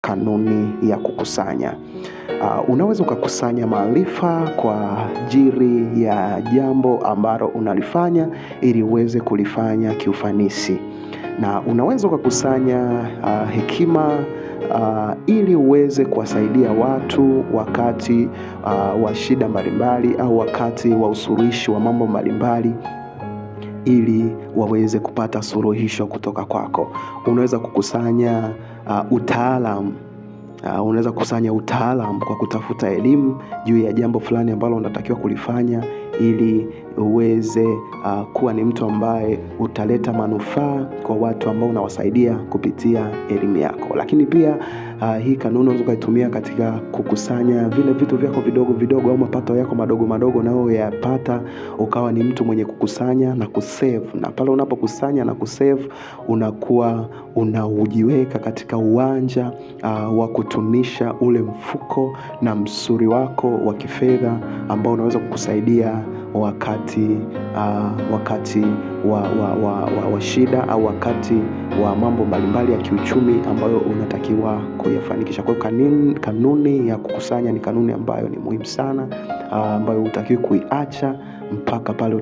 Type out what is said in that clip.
Kanuni ya kukusanya. Unaweza ukakusanya maarifa kwa ajili ya jambo ambalo unalifanya ili uweze kulifanya kiufanisi, na unaweza ukakusanya hekima ili uweze kuwasaidia watu wakati wa shida mbalimbali au wakati wa usuluhishi wa mambo mbalimbali ili waweze kupata suluhisho kutoka kwako. Unaweza kukusanya utaalamu. Unaweza kukusanya utaalamu kwa kutafuta elimu juu ya jambo fulani ambalo unatakiwa kulifanya ili uweze kuwa ni mtu ambaye utaleta manufaa kwa watu ambao unawasaidia kupitia elimu yako. Lakini pia hii kanuni unaweza ukaitumia katika kukusanya vile vitu vyako vidogo vidogo au mapato yako madogo madogo unayoyapata, ukawa ni mtu mwenye kukusanya na kusave. Na pale unapokusanya na kusave, unakuwa unaujiweka katika uwanja wa kutunisha ule mfuko na msuri wako wa kifedha ambao unaweza kukusaidia wakati wakati wa shida au wakati wa mambo mbalimbali ya kiuchumi ambayo unatakiwa kuyafanikisha. Kwa hiyo kanuni ya kukusanya ni kanuni ambayo ni muhimu sana, ambayo hutakiwi kuiacha mpaka pale.